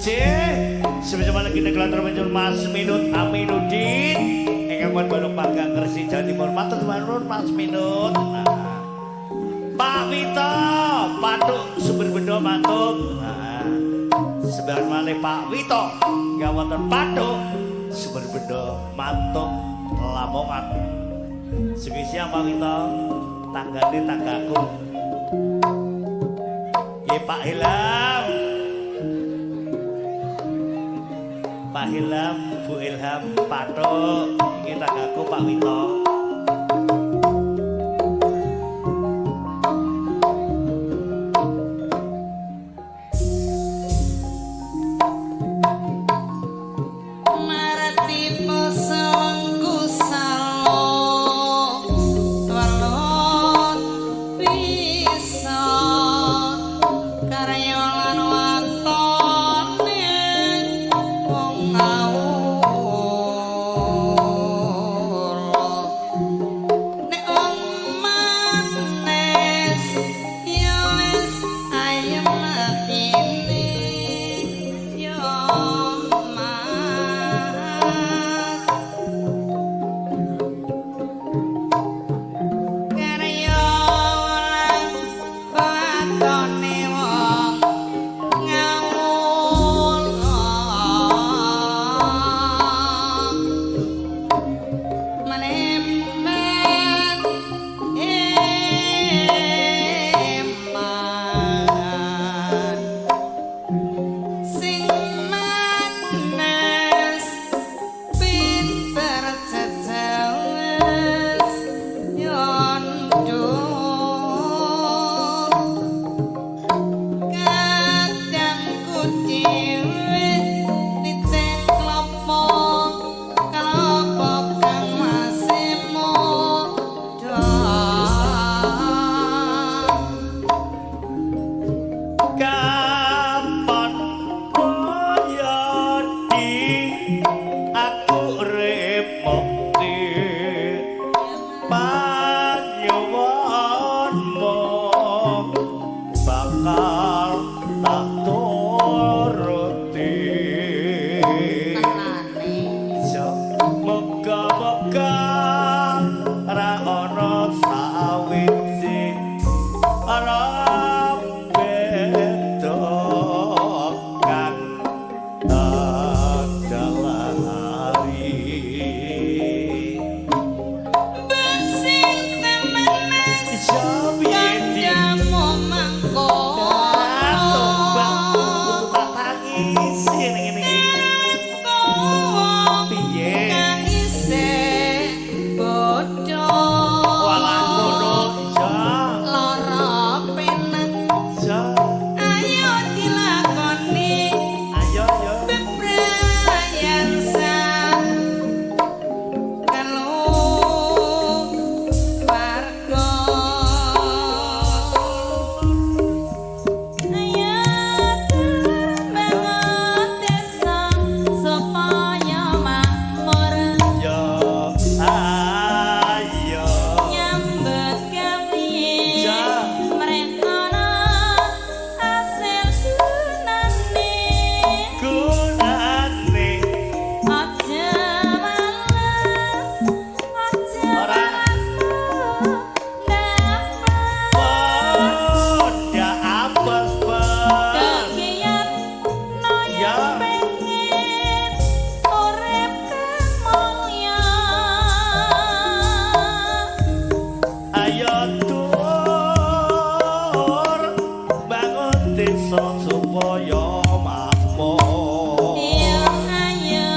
Sebagaimana kita kelantar menyusul Mas Minut Aminuddin ingkang pun Balong Pagang Gresik Jawa Timur. Matur nuwun Mas Minut. Nah. Pak Wito, Patuk Sumber Bendo Mantuk. Nah. Sembahan malih Pak Wito ingkang wonten Patuk Sumber Bendo Mantuk Lamongan. Sugih siang Pak Wito, tanggane tanggaku. Nggih Pak Ilham. Pak Ilham, Bu Ilham, Patuk, iki tanggaku Pak Wito. Marati pesawangku salo welut bisa karya lan watone wong ngawur nek wong manis ya wis ayem atine ya mas karya lan watone wong ngawur menempel eman sing manis pinter cecewes yondo kadang kuciwe titik klopo klopo kang masih muda. Kapan kaya di aku urip mukti panyuwunmu bakal tak turuti. Tenane. Iya, moga-moga ra ana sawiji ora beda kang tak jalari. Sing temenan Iya, piye di kancamu mangkono. Tak tangisi ngene iki. Piye? Kang isih bodho. Walah ngono, iya. Lara penak Iya. ayo dilakoni Ayo yo. bebrayan sa keluarga. Ayo bangun desa supaya makmur. Yo ayo. Nyambut gawe Iya. mrekana hasil gunane. Gunane. Aja males, aja Ora. males ndapes. Ponda apes pes. Kekiyat no Ya. yen pengen urip kang mulya. Ayo tur bangun desa supaya makmur. Iya ayo.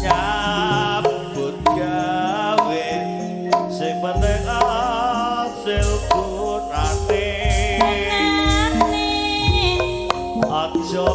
Nyambut gawe sing penting hasil gunane. Tenane. Aja